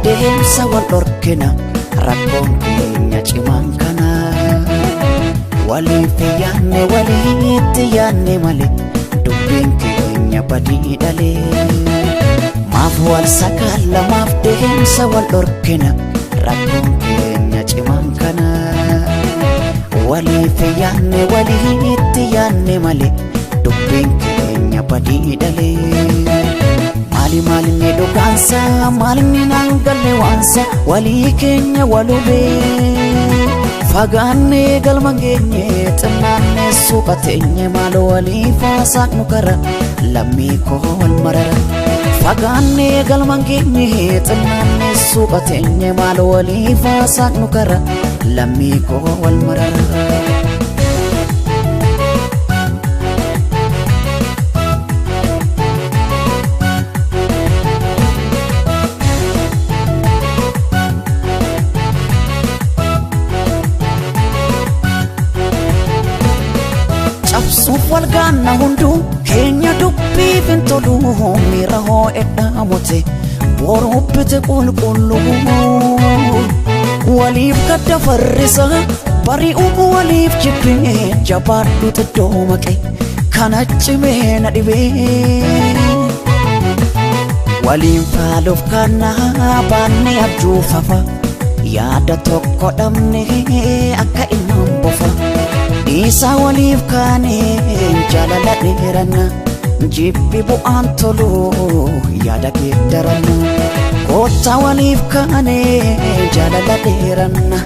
deemsa wal dhorkina rakkoon keenya cimaan kana. Waliif yaanne walitti yaanne malee dubbiin keenya badii dhalee. Maaf wal sakaalla maaf deemsa wal dhorkina rakkoon keenya cimaan kana. Waliif yaanne walitti yaanne malee dubbiin keenya badii dhalee. Maali maalinni dhugaansa maalinni naan galle waansa walii keenya walubee. Fagaannee galma geenye xinnaannee suuqa teenye maaloo waliif haasaaqnu kara lammii koo wal marara. Fagaannee galma geenye xinnaannee suuqa teenye maaloo waliif haasaaqnu kara lammii koo wal marara. Cabsuuf wal gaanna hunduu keenya dubbiif hin tolu miira hoo'edhaa mute boruu bite qulqulluu. Waliif gadda farrisa bari'uu waliif jibbee jabaadhu xiddoo maqe kana cimee na dhibee. Waliin faaluuf kana baannee abjuu fafa yaada tokko dhabne akka ilmaan bofa. Dhiisaa waliif kaanee jaalala dheeranna jibbi bu'aan tolu yaada geeddaranna. Koottaa waliif kaanee jaalala dheeranna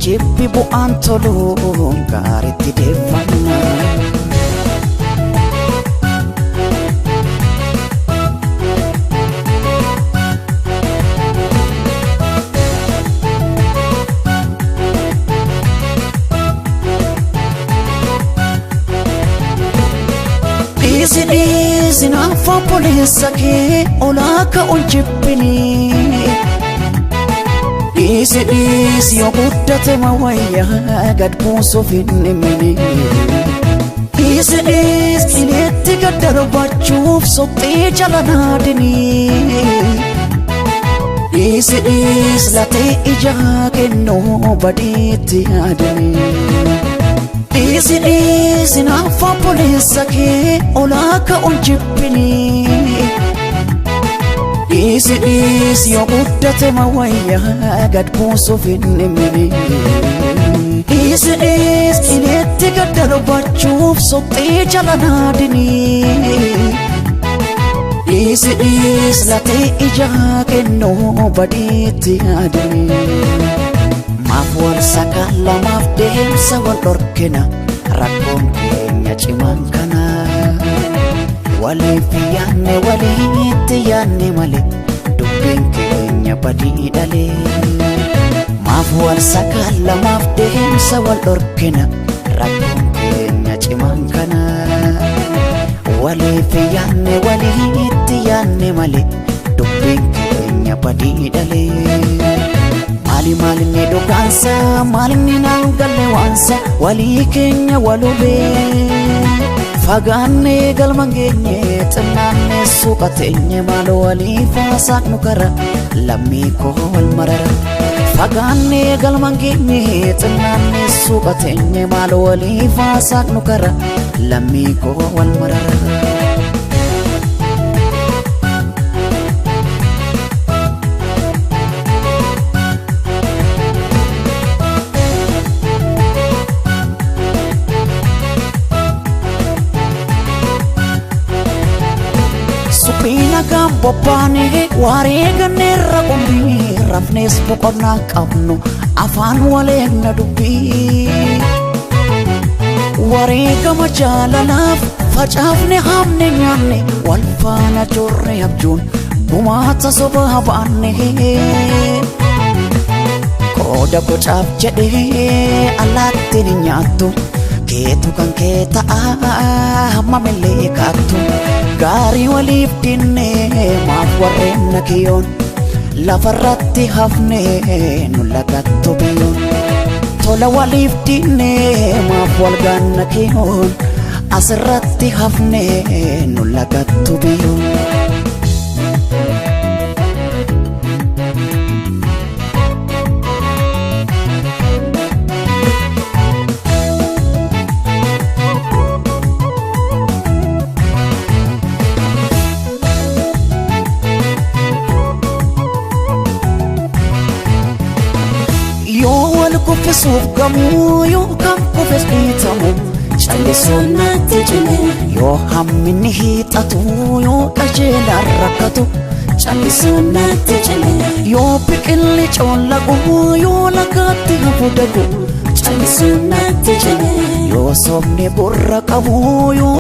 jibbi bu'aan tolu gaariitti deeffanna. Dhiisi dhiisi naaf obboleessa kee olaa ka'uun jibbini. Dhiisi dhiisi yoo guddate mawayyaa gad buusuuf hin dhimmini. Dhiisi dhiisi qileetti gad darbachuuf soqxee jala naadini. Dhiisi dhiisi latee ijaa kennuu badiitti yaadini. Dhiisi dhiisi naaf obboleessa kee olaa ka'uun jibbini. Dhiisi dhiisi yoo guddate mawayyaa gad buusuuf hin dhimmini. Dhiisi dhiisi qileetti gad darbachuuf soqxee jala naadini. Dhiisi dhiisi latee ijaa kennuu badiitti yaadini. Maaf wal sakaalla maaf deemsa wal dhorkina rakkoon keenya cimaan kana. Waliif yaanne walitti yaanne malee dubbiin keenya badii dhalee. Maaf wal sakaalla maaf deemsa wal dhorkina rakkoon keenya cimaan kana. Waliif yaanne walitti yaanne malee dubbiin keenya badii dhalee. Maali maalinni dhugaansa maalinni naan galle waansa walii keenya walubee. Fagaannee galma geenye xinnaannee suuqa teenye maaloo waliif haasaaqnu kara lammii koo wal marara. Fagaannee galma geenye xinnaannee suuqa teenye maaloo waliif haasaaqnu kara lammii koo wal marara. Suphii nagaan bobbaane waaree ganneerra qumbii rafnees boqonnaa qabnu afaan waleegna dubbii. Wareegama jaalalaaf facaafne haamne nyaanne wal faana joorre abjuun gumaata sobaa baanne. Qooda bocaaf jedhee allaattiin hin nyaattu keetu kan kee ta'a hammamillee kaattu. Gaarii waliif dinne maaf warreen na kiyyoon lafarratti hafne nu lagattu biyyoon. Tola waliif dinne maaf wal gaanna kiyyoon asirratti hafne nu lagattu biyyoon. Kuffisuuf gamuu, yoo kan kufes dhiitamu, callisuun natti cime. Yoo hamminni hiixatu, yoo qajeelaan rakkatu, callisuun natti cime. Yoo biqilli coollagu, yoo lagaatti hafu dagu, callisuun natti cime. Yoo sobni gurra qabu, yoo